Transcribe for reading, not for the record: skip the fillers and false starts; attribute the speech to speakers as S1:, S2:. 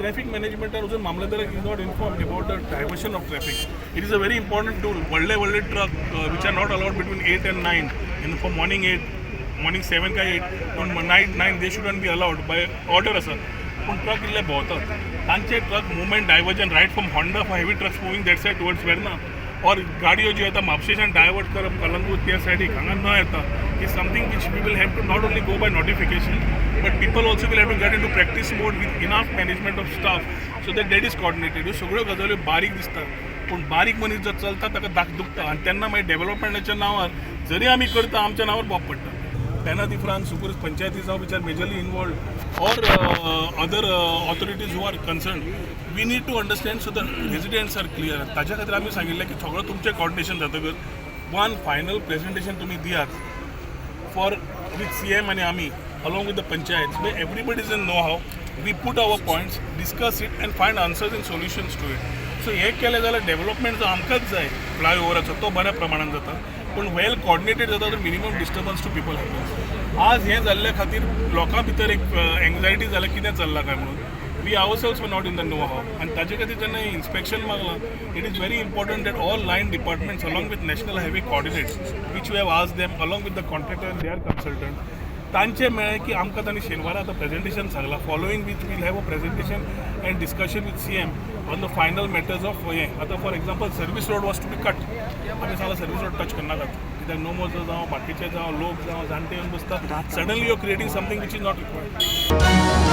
S1: Traffic मॅनेजमेंटान अजून मामलेदाराक is not informed about the diversion of traffic. It is a very important tool. व्हडले व्हडले truck which are not allowed between 8 and 9 in for morning 8, morning 7 काय 8, पूण night 9 they shouldn't be allowed by order आसा. पूण truck इल्ले भोंवतात, तांचे truck movement diversion right from Honda for heavy trucks moving that side towards Verna or गाडयो ज्यो येता म्हापशेच्यान डायवर्ट करप कलंगूट त्या सायडीक हांगा न येता is something which we will have to not only go by notification, but people also will have to get into practice mode with enough management of staff so that that is coordinated. ह्यो सगळ्यो गजाल्यो बारीक दिसतात, पूण बारीक मनीस जर चलता ताका दाक दुखता आनी तेन्ना मागीर डेव्हलपमेंटाच्या नांवार जरी आमी करता, आमच्या नांवार बोब पडटा. पेना दी फ्रांस सुकूर पंचायती जावं which are majorly involved or other authorities who are concerned, we need to understand so the residents are clear. ताच्या खातीर आमी सांगिल्लें की सगळं तुमचें कॉर्डिनेशन जातकच वन फायनल प्रेझेंटेशन तुमी दियात for with CM आणि आमी along with the panchayats, where everybody is in know-how, we put our points, discuss it and find answers and solutions to it. So हे केलें जाल्यार डेव्हलपमेंट जो आमकांच जाय फ्लायओवराचो तो बऱ्या प्रमाणान जाता, पूण वेल कॉर्डिनेटेड जाता तर minimum disturbance to people happens. आज हें जाल्ल्या खातीर लोकां भितर एक एंगजायटी जाल्या, कितें चल्लां काय म्हणून. We ourselves were not in the know how आनी ताजे खातीर जेन्ना inspection मागलां, it is very important that all line departments along with National Highway coordinate, which we have asked them along with the contractor and their consultant. तांचे मेळ्ळें की आमकां तांणी शेनवारा आतां प्रेजेंटेशन सांगलां, following which we'll have a presentation and discussion with CM on the final matters of हें. आतां for example, service road was to be cut. आमी सांगलां, सर्वीस रोड टच करनाकात, कित्याक नोमोज जावं, बाकीचे जावं, लोक जावं, जाणटे येवन बसता. Suddenly you creating something which is not required.